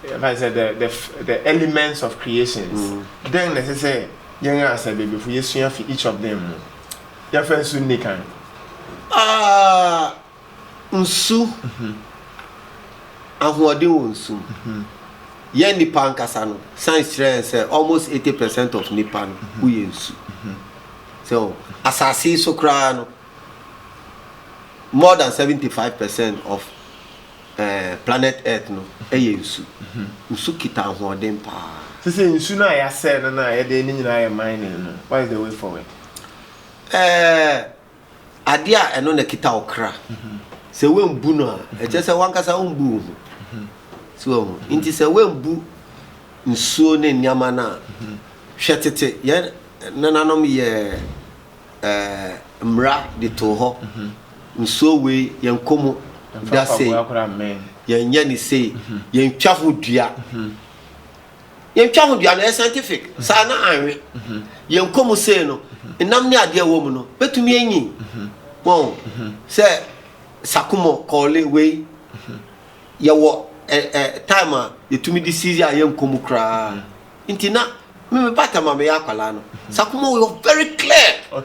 Yɛfa sɛ the elements of creations, dɛn na ɛsɛ sɛ yɛn a sɛ bebefo yɛsua fi each of them mu? Yɛfa nsu nni kan. Ah, nsu, ahoɔden wɔ nsu mu. Yɛn nipa ankasa no, science kyerɛ yɛn sɛ almost 80% of nipa no woyɛ nsu. So asase yi so koraa no, more than 75% of planet Earth no ɛyɛ nsu. Nsu kita ahoɔden paa. Sɛ nsu no a yɛasɛe no a yɛde ne nyinaa yɛ mining no, what is the way forward? Adeɛ a ɛno na kita wo kra, sɛ woambu no a, ɛkyerɛ sɛ wankasa wombu wo ho so wahu. Nti sɛ woambu nsuo ne nneɛma no a, hwɛ, tete yɛn nananom yɛ mmara de too hɔ, nsuo wei yɛnkɔ mu da sei, mpaboa koraa mmɛn. Yɛnyɛ ne sei, yɛntwa ho dua. Yɛntwa ho dua no ɛyɛ scientific saa na anwe yɛnkɔ mu sei no, nam ne adeɛ wɔ mu no bɛtumi anyi wɔn sɛ sakomɔ kɔɔle wei. Yɛwɔ ɛ ɛ time a yɛtumi de sisi a yɛnkɔ mu koraa. Nti na mímí bàtà ma meyɛ akwadaa no, sakomɔ yɛ very clear.